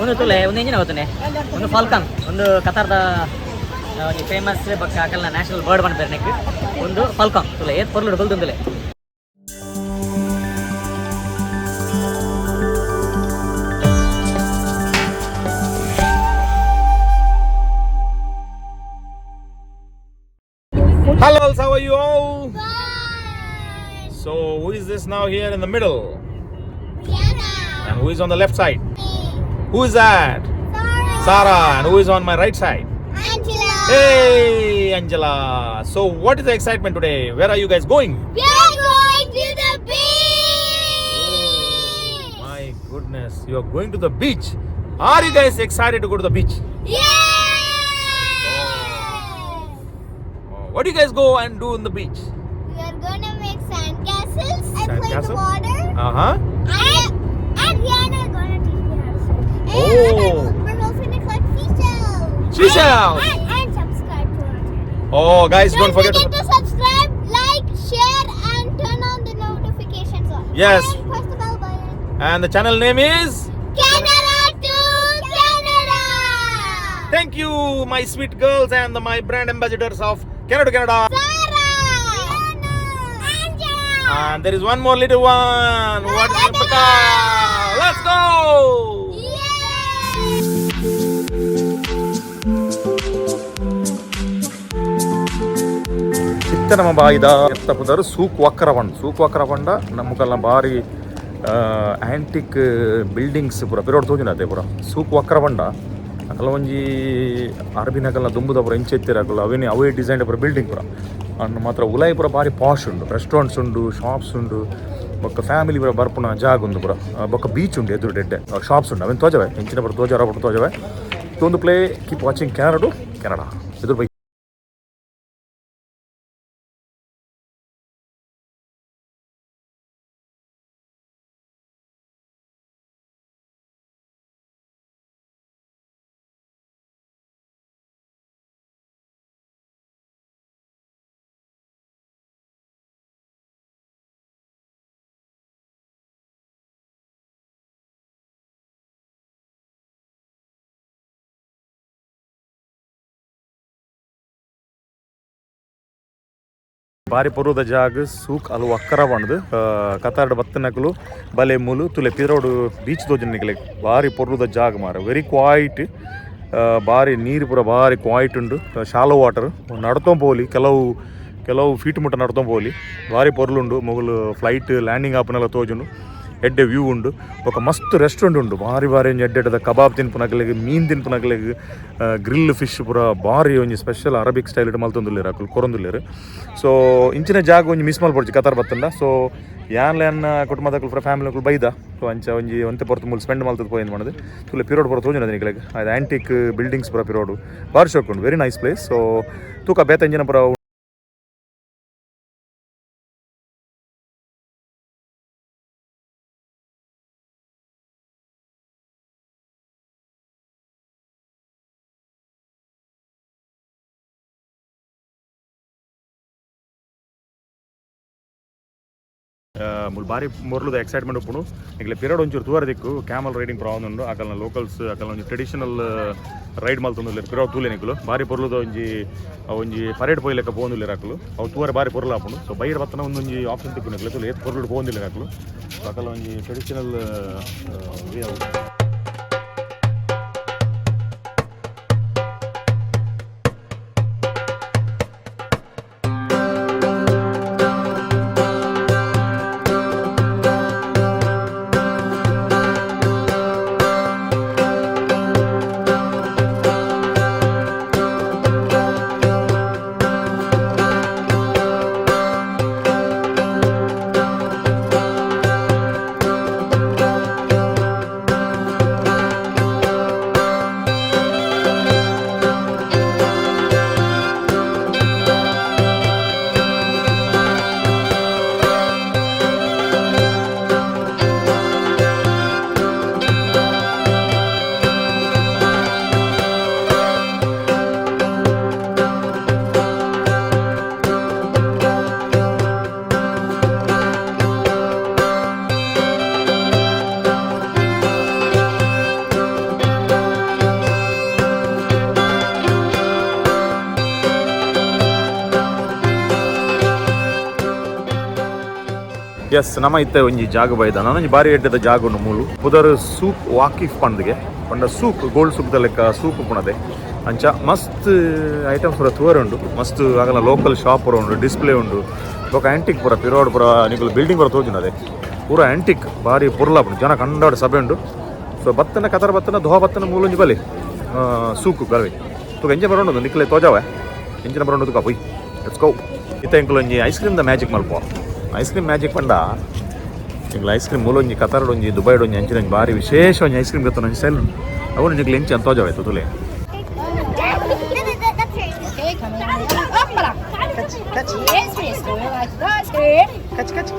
ಒಂದು ತುಲೆ ಒಂದು ಎಂಜಿನ ಗೊತ್ತನೆ ಒಂದು ಫಾಲ್ಕನ್ ಒಂದು ಕತಾರ್ದ ಒಂಜಿ ಫೇಮಸ್ ಬೊಕ್ಕ ಅಕಲ್ನ ನ್ಯಾಷನಲ್ ಬರ್ಡ್ ಪನ್ಪೆರ್ ನೆಕ್ ಒಂದು ಫಾಲ್ಕನ್ ತುಲೆ ಏತ್ ಪೊರ್ಲುಡು ಬಲ್ದುಂದುಲೆ. Hello, how are you all? So, who is this now here in the middle? And who is on the left side? Who is that? Sarah. And who is on my right side? Angela. Hey, Angela. So, what is the excitement today? Where are you guys going? We are going to the beach. My goodness, you are going to the beach. Are you guys excited to go to the beach? Yeah. Oh, what do you guys go and do in the beach? We are gonna make sand castles and play in the Sandcastle? Water. And Rihanna is gonna teach me how to swim. And Oh. we're also gonna collect seashells. Seashells. And subscribe to our channel. Oh, guys, don't forget forget to. to subscribe, like, share, and turn on the notifications on. Yes. And press the bell button. And the channel name is? Canada to Canada. Thank you, my sweet girls and my brand ambassadors of Canada to Canada. Sarah. Rihanna. Angela. And there is one more little one. What is it? Let's go! Yeah. ಇತ್ತ ನಮ್ಮ ಬಾಯಿದ ಎತ್ತ ಪುದರು ಸೂಕ್ ವಕ್ರ ಪಂಡ. ಸೂಕ್ ವಕ್ರ ಪಂಡ ನಮ್ಮಕಲ್ನ ಬಾರಿ antique buildings ಪೂರ ಪಿರೋಡ್ ತೋಜುನ ಅದೇ ಪೂರ ಸೂಕ್ ವಕ್ರ ಪಂಡ. ಅಕಲ ಒಂಜಿ ಅರಬಿನಕಲ್ನ ದುಂಬುದ ಪೂರ ಇಂಚ ಎತ್ತಿರ ಅಕಲ್ ಅವೇನೆ ಅವೇ ಡಿಸೈನ್ ಪೂರ ಬಿಲ್ಡಿಂಗ್ ಪೂರ. ಅನ್ನು ಮಾತ್ರ ಉಲಾಯಿ ಪೂರ ಬಾರಿ ಪಾಶ್ ಉಂಡು, ರೆಸ್ಟೋರೆಂಟ್ಸ್ ಉಂಡು, ಶಾಪ್ಸ್ ಉಂಡು, ಬೊಕ್ಕ ಫ್ಯಾಮಿಲಿ ಪೂರ ಬರ್ಪುನ ಜಾಗ ಉಂಡು ಪೂರ. ಬೊಕ್ಕ ಬೀಚ್ ಉಂಡು ಎದುರು, ಎಡ್ಡೆ ಶಾಪ್ಸ್ ಉಂಡು. ಅವೇನು ತೋಜವೆ ಇಂಚಿನ ಪೂರ ತೋಜಾರ ಪೂರ ತೋಜವೆ. ತೊಂದು play keep watching Canada to Canada. ಎದುರು ಬೈ. ಬಾರಿ ಪೊರುದ ಜಾಗ ಸೂಕ್ ಅಲು ಅಕ್ಕರ ಪಂಡ್ದು. ಕತಾರ್ಡ್ ಬತ್ತನಕುಲು ಬಲೆ ಮೂಲು ತುಲೆ ಪಿರೋಡು ಬೀಚ್ ತೋಜುನ ನಿಕಲೆ. ಬಾರಿ ಪೊರುದ ಜಾಗ ಮಾರ, ವೆರಿ ಕ್ವಾಯ್ಟ್. ಬಾರಿ ನೀರು ಪೂರ ಬಾರಿ ಕ್ವಾಯ್ಟ್ ಉಂಡು, ಶಾಲೋ ವಾಟರ್. ನಡ್ತೊಂದು ಪೋಲಿ, ಕೆಲವು ಕೆಲವು ಫೀಟ್ ಮುಟ್ಟ ನಡ್ತೊಂದು ಪೋಲಿ. ಬಾರಿ ಪೊರ್ಲುಂಡು. ಮೊಗಲು ಫ್ಲೈಟ್ ಲ್ಯಾಂಡಿಂಗ್ ಆಪನೆಲ್ಲ ತೋಜುಂಡು. ಎಡ್ಡೆ ವ್ಯೂ ಉಂಡು. ಬೊಕ ಮಸ್ತ್ ರೆಸ್ಟೋರೆಂಟ್ ಉಂಡು. ಬಾರಿ ಬಾರಿ ಒಂಜಿ ಎಡ್ಡೆ ಕಬಾಬ್ ತಿನ್ಪುನಕಲೆಗ್, ಮೀನ್ ತಿನ್ಪುನಕಲೆಗ್, ಗ್ರಿಲ್ ಫಿಶ್ ಪೂರ ಬಾರಿ ಒಂಜಿ ಸ್ಪೆಷಲ್ ಅರಬಿಕ್ ಸ್ಟೈಲ್ ಮಲ್ತೊಂದುಲ್ಲೆರ್ ಅಕುಲು, ಕೊರೊಂದುಲ್ಲೆರ್. ಸೊ ಇಂಚಿನ ಜಾಗ ಒಂಜಿ ಮಿಸ್ ಮಲ್ಪೊಡ್ಚಿ ಕತಾರ್ ಬತ್ತಂಡ. ಸೊ ಯಾನ್ಲ ಎನ್ನ ಕುಟುಂಬದಕುಲು ಪೂರ ಫ್ಯಾಮಿಲಿ ಬೈದ. ಸೊ ಅಂಚ ಒಂಜಿ ಒಂತೆ ಪೊರ್ತು ಮೂಲು ಸ್ಪೆಂಡ್ ಮಲ್ತದ ಪೋಯಿಂದ್ ಮಾಡೋದು. ತುಲೆ ಪಿರೋಡ್ ಪೂರ ತೋಜುನ ನಿಕಲೆಗ್. ಅದು ಆ್ಯಂಟಿಕ್ ಬಿಲ್ಡಿಂಗ್ಸ್ ಪೂರ ಪಿರೋಡು ಬಾರಿ ಶೋಕ್ ಉಂಡು. Very nice place. ಸೊ ತೂಕ ಬೇತೆ ಇಂಜಿನ ಪೂರ. ಮುಲ್ ಬಾರಿ ಮೊರ್ಲುದ ಎಕ್ಸೈಟ್ಮೆಂಟ್ ಉಪ್ಪುಂಡು ನಿಕ್ಲೆ. ಪಿರಡ್ ಒಂಚೂರು ತೂವರ ದಿಕ್ಕು. ಕ್ಯಾಮಲ್ ರೈಡಿಂಗ್ ಪೂರ ಉಂಡು. ಅಕಲ್ನ ಲೋಕಲ್ಸ್ ಅಕಲ್ನ ಒಂಜಿ ಟ್ರೆಡಿಷನಲ್ ರೈಡ್ ಮಲ್ತೊಂದುಲ್ಲೆರ್. ಪಿರವು ತೂಲೆ ನಿಕುಲು. ಬಾರಿ ಪೊರ್ಲುದ ಒಂಜಿ ಒಂಜಿ ಪರೇಡ್ ಪೋಯಿಲೆಕ್ಕ ಪೋವೊಂದುಲ್ಲೆರ್ ಅಕುಲು. ಅವು ತೂವರೆ ಬಾರಿ ಪೊರ್ಲು ಆಪುಂಡು. ಸೊ ಬೈರ್ ಬತ್ತನ ಒಂದೊಂಜಿ ಆಪ್ಷನ್ ತಿಕ್ಕು ನಿಕ್ಲೆ. ತೂಲೆ ಏತ್ ಪೊರ್ಲುಡು ಪೋವೊಂದುಲ್ಲೆರ್ ಅಕುಲು. ಸೊ ಅಕಲ್ನ ಒಂಜಿ ಟ್ರೆಡಿಷನಲ್ ವೇ ಅವು. ಎಸ್, ನಮ್ಮ ಇತ್ತೆ ಒಂಜಿ ಜಾಗ ಬೈದ. ನಾನೊಂಜಿ ಬಾರಿ ಎಡ್ಡೆದ ಜಾಗ ಉಂಡು ಮೂಲು. ಪುದರ್ ಸೂಕ್ ವಾಕಿಫ್ ಪಂಡ್ಗೆ ಪಂಡ ಸೂಕ್ ಗೋಲ್ಡ್ ಸೂಕ್ ದ ಲೆಕ್ಕ ಸೂಕ್ ಪುಣದೆ. ಅಂಚ ಮಸ್ತ್ ಐಟಮ್ಸ್ ಪೂರ ತೂವರೆ ಉಂಡು. ಮಸ್ತ್ ಆಗಲ ಲೋಕಲ್ ಶಾಪ್ ಪೂರ ಉಂಡು, ಡಿಸ್ಪ್ಲೇ ಉಂಡು. ಬೊಕ ಆಂಟಿಕ್ ಪೂರ ಪಿರೋಡ್ ಪೂರ ನಿಕುಲು ಬಿಲ್ಡಿಂಗ್ ಪೂರ ತೋಜುನದೆ ಪೂರ ಆಂಟಿಕ್. ಬಾರಿ ಪೊರ್ಲ ಉಂಡು. ಜನ ಕಂಡಾಡ್ ಸಭೆ ಉಂಡು. ಸೊ ಬತ್ತನ ಕತರ ಬತ್ತನ ದೋಹ ಬತ್ತನ ಮೂಲೊಂಜಿ ಬಲೆ ಸೂಕು ಗರ್ವೆ ತೂಕ ಎಂಚ ಬರೋಣ ನಿಕ್ಲೆ ತೋಜಾವೆ ಎಂಚಿನ ಬರೋಣ ತುಕ ಪೊಯ್. Let's go. ಇತ್ತ ಎಂಕುಲು ಒಂಜಿ ಐಸ್ ಕ್ರೀಮ್ the magic ಮಲ್ಪುವ. ಐಸ್ ಕ್ರೀಮ್ ಮ್ಯಾಜಿಕ್ ಪಂಡ ಎಂಕ್ಲ ಐಸ್ ಕ್ರೀಮ್ ಮೂಲೊಂಜಿ ಕತಾರ್ಡ್ ಒಂಜಿ ದುಬೈಡ್ ಒಂಜಿ ಅಂಚಿನ ಒಂಜಿ ಬಾರಿ ವಿಶೇಷ ಒಂಜಿ ಐಸ್ ಕ್ರೀಮ್ ಗೊತ್ತ ಒಂಜಿ ಸ್ಟೈಲ್ ಉಂಡು. ಅವು ನಿಕ್ಲೆ ಎಂಚ ಅಂತ ತೋಜಾವೆ ತುಲೆ. That's right. Okay, coming on. Hoppala. Catch, catch. Yes, yes, do it like that. Here. Catch, catch.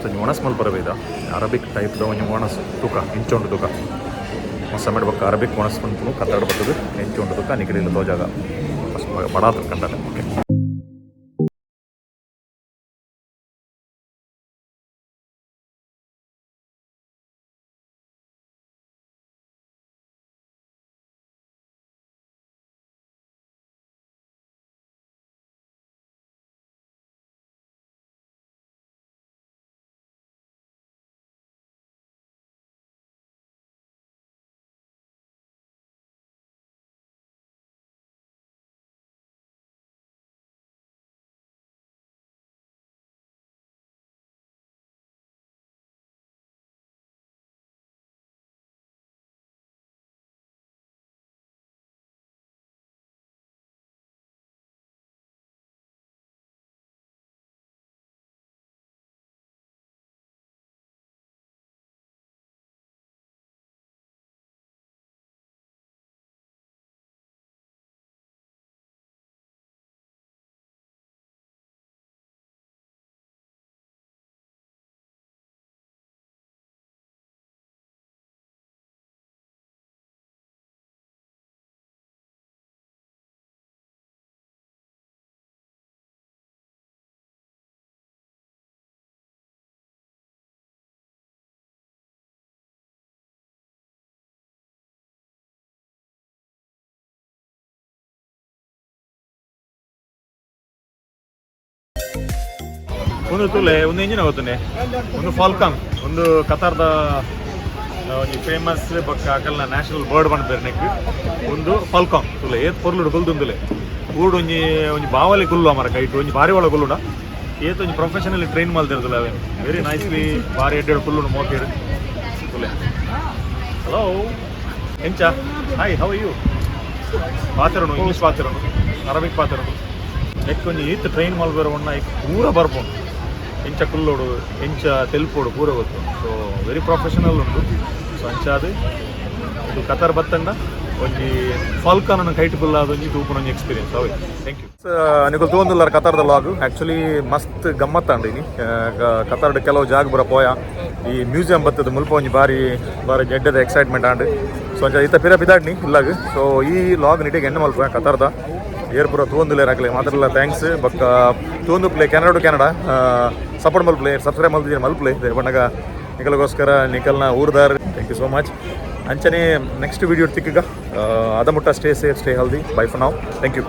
ಒಂಜಿ ಒಣಸ್ ಮಲ್ಪರ ಬೈದ. ಅರಬಿಕ್ ಟೈಪ್ದ ಒಂಜಿ ಒಣಸ್ ತೂಕ ಎಂಚ ಉಂಡು ತೂಕ. ಮಸ್ತ ಬೊಕ್ಕ ಅರಬಿಕ್ ಒಣಸ್ ಪನ್ಪುನು ಕತ್ತಾಡ ಬತ್ತದು. ಎಂಚ ಉಂಡು ತೂಕ ನಿಕಲಿಲ್ಲ ತೋಜಾಗ. ಫಸ್ಟ್ ಬಡಾತ ಕಂಡಾಟ. ಓಕೆ. ಒಂದು ತುಲೆ ಒಂದು ಇಂಜಿನ್ ಗೊತ್ತುಂಡೆ. ಒಂದು ಫಾಲ್ಕನ್, ಒಂದು ಕತಾರ್ದ ಒಂಜಿ ಫೇಮಸ್ ಬೊಕ್ಕ ಅಕಲ್ನ ನ್ಯಾಷನಲ್ ಬರ್ಡ್ ಪನ್ಪೆರ್ ನೆಕ್. ಒಂದು ಫಾಲ್ಕಾನ್ ತುಲೆ, ಏತ್ ಪೊರ್ಲುಡು ಕುಲ್ದುಂದುಲೆ. ಊಡು ಒಂಜಿ ಒಂಜಿ ಬಾವಲಿ ಕುಲ್ಲು ಅಮರ ಕೈಟ್ ಒಂಜಿ ಬಾರಿ ಒಳ ಕುಲ್ಲುಡ. ಏತ್ ಒಂಜಿ ಪ್ರೊಫೆಷನಲಿ ಟ್ರೈನ್ ಮಲ್ತಿರ್ತಲ್ಲ ಅವೇನು. ವೆರಿ ನೈಸ್ಲಿ, ಬಾರಿ ಎಡ್ಡೆಡ್ ಕುಲ್ಲುಂಡು ಮೋಕೇಡ್ ತುಲೆ. ಹಲೋ, ಎಂಚ? Hi, how you? ಪಾತೆರನು, ಇಂಗ್ಲೀಷ್ ಪಾತೆರನು, ಅರಬಿಕ್ ಪಾತೆರನು. ನೆಕ್ ಒಂಜಿ ಈತ್ ಟ್ರೈನ್ ಮಲ್ಪೆರ ಒಣ್ಣ ಐಕ್ ಪೂರ ಬರ್ಪುಂಡು. ಎಂಚ ಕುಲ್ಲೋಡು, ಎಂಚ ತೆಲ್ಪೋಡು ಪೂರ ಗೊತ್ತು. ಸೊ ವೆರಿ ಪ್ರೊಫೆಷನಲ್ ಉಂಡು. ಸೊ ಅಂಚಾದ್ ಇದು ಕತಾರ್ ಬತ್ತಂಡ ಒಂಜಿ ಫಾಲ್ಕನ್ ಕೈಟ್ ಕುಲ್ಲಾದ ಒಂಜಿ ತೂಪುನ ಒಂಜಿ ಎಕ್ಸ್ಪೀರಿಯನ್ಸ್ ಅವೇ. Thank you. ನಿಕುಲು ತೂವೊಂದುಲ್ಲಾರ ಕತಾರ್ದ ಲಾಗ್. ಆಕ್ಚುಲಿ ಮಸ್ತ್ ಗಮ್ಮತ್ತಾಂಡ್ ಇನಿ. ಕತಾರ್ಡ್ ಕೆಲವು ಜಾಗ ಪೂರ ಪೋಯ, ಈ ಮ್ಯೂಸಿಯಂ ಬತ್ತದ ಮುಲ್ಪ ಒಂಜಿ ಬಾರಿ ಬಾರಿ ಜಡ್ಡದ ಎಕ್ಸೈಟ್ಮೆಂಟ್ ಆಂಡ್. ಸೊ ಅಂಚ ಇತ್ತ ಪಿರ ಪಿದಾಡ್ನಿ ಇಲ್ಲಾಗ. ಸೊ ಈ ಲಾಗ್ ನಿಟಿಗೆ ಎಣ್ಣೆ ಮಲ್ಪ. ಕತಾರ್ದ ಏರ್ ಪೂರ ತೂವೊಂದುಲ್ಲೇರ್ ಅಕ್ಲೆ ಮಾತ್ರಲ್ಲ thanks. ಬೊಕ್ಕ ತೂವೊಂದು play Canada to Canada support ಮಲ್ಪ್ಲೆ, ಸಬ್ಸ್ಕ್ರೈಬ್ ಮಲ್ತಿದ್ದೀನಿ ಮಲ್ಪ್ಲೆ ಬಣ್ಣಗ. ನಿಕಲ್ಗೋಸ್ಕರ ನಿಕಲ್ನ ಊರ್ದಾರ್. Thank you so much. ಅಂಚನೆ ನೆಕ್ಸ್ಟ್ ವೀಡಿಯೋ ತಿಕ್ಕಗ. ಅದ ಮುಟ್ಟ stay safe, stay healthy. Bye for now. Thank you.